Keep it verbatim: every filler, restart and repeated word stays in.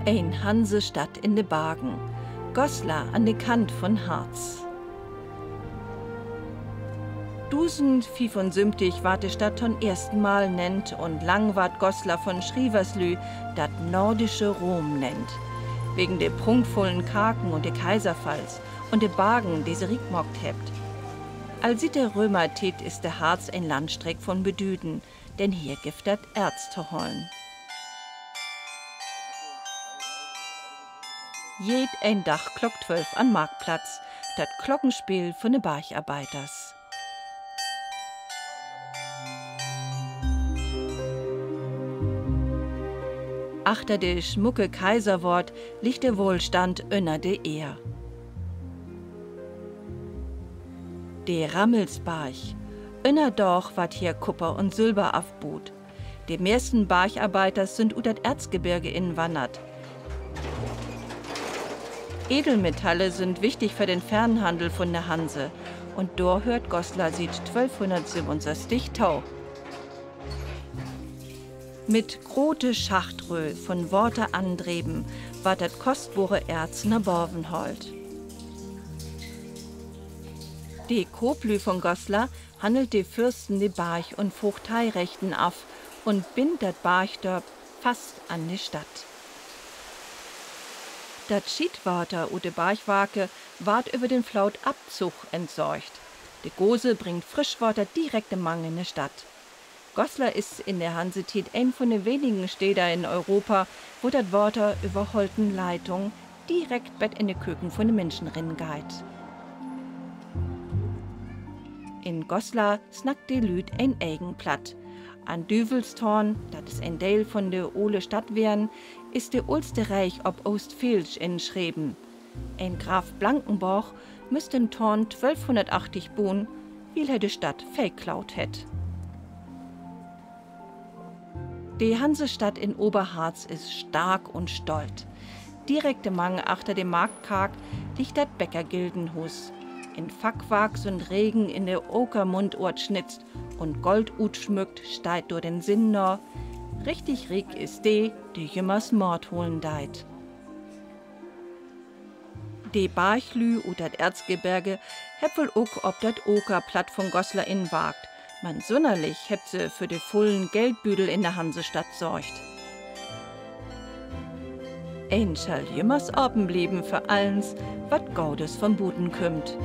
Een Hansestadt in de Bargen. Goslar an de Kant vun Harz. Dusendfiefunsöventig warrt de Stadt to'n eersten Mal nennt un lang warrt Goslar vun Schrieverslüüd dat nordische Rom nennt, wegen de prunktvollen Karken un de Kaiserpfalz un de Bargen, de se riek maakt hebbt. Al siet de Römertiet is de Harz en Landstreck vun Bedüden, denn hier gifft dat Erz to halen. Jedeen Dag Klock twölf an'n Marktplatz, dat Klockenspeel vun de Bargarbeiders. Achter de smucke Kaiserwoort liggt de Wohlstand ünner de Eer. De Rammelsbarg. Ünnerdaag warrt hier Kupper un Sülver afbuut. De meersten Bargarbeiders sünd ut dat Erzgebirge inwannert. Edelmetalle sünd wichtig för den Fernhandel vun de Hanse, un dor höört Goslar siet twölfhunnertsövenunsösstig to. Mit grote Schachtrööd, vun Water andreven, warrt dat kostbore Erz na baven haalt. De Kooplüüd vun Goslar hannelt de Försten de Barg- un Vogteirechten af un binnt dat Bargdörp fast an de Stadt. Dat Schietwater ut de Bargwarke warrt över den Flootabzug entsorgt. De Gose bringt frisch Water direkt mang in de Stadt. Goslar is in de Hansetiet een vun de wenigen Städer in Europa, wo dat Water över holten Leitung direkt bet in de Köken vun de Minschen rin geiht. In Goslar snackt de Lüüd en egen Platt. An'n Düvelstoorn, dat is en Deel vun de ole Stadt ween, is de oolste Reeg op Oostfäälsch inschreven. En Graf Blankenborg müss den Toorn twölfhunnertachtig buen, wiel he de Stadt veeklaut hett. De Hansestadt in Oberharz is stark un stolt. Direkt mang achter de Marktkark liggt dat Bäckergildenhuus. In Fackwark sünd Regen in de Okermundoort snitzt un goldutsmückt steiht dor den Sinn na: Richtig riek is de, de jümmers Maat holen deit. De Barglüüd ut dat Erzgebirge hebbt woll ok op dat Okerplatt vun Goslar inwarkt, man sünnerlich hebbt se för de vullen Geldbüdel in de Hansestadt sorgt. Een schall jümmers apen blieven för allens, wat Godes vun buten kümmt.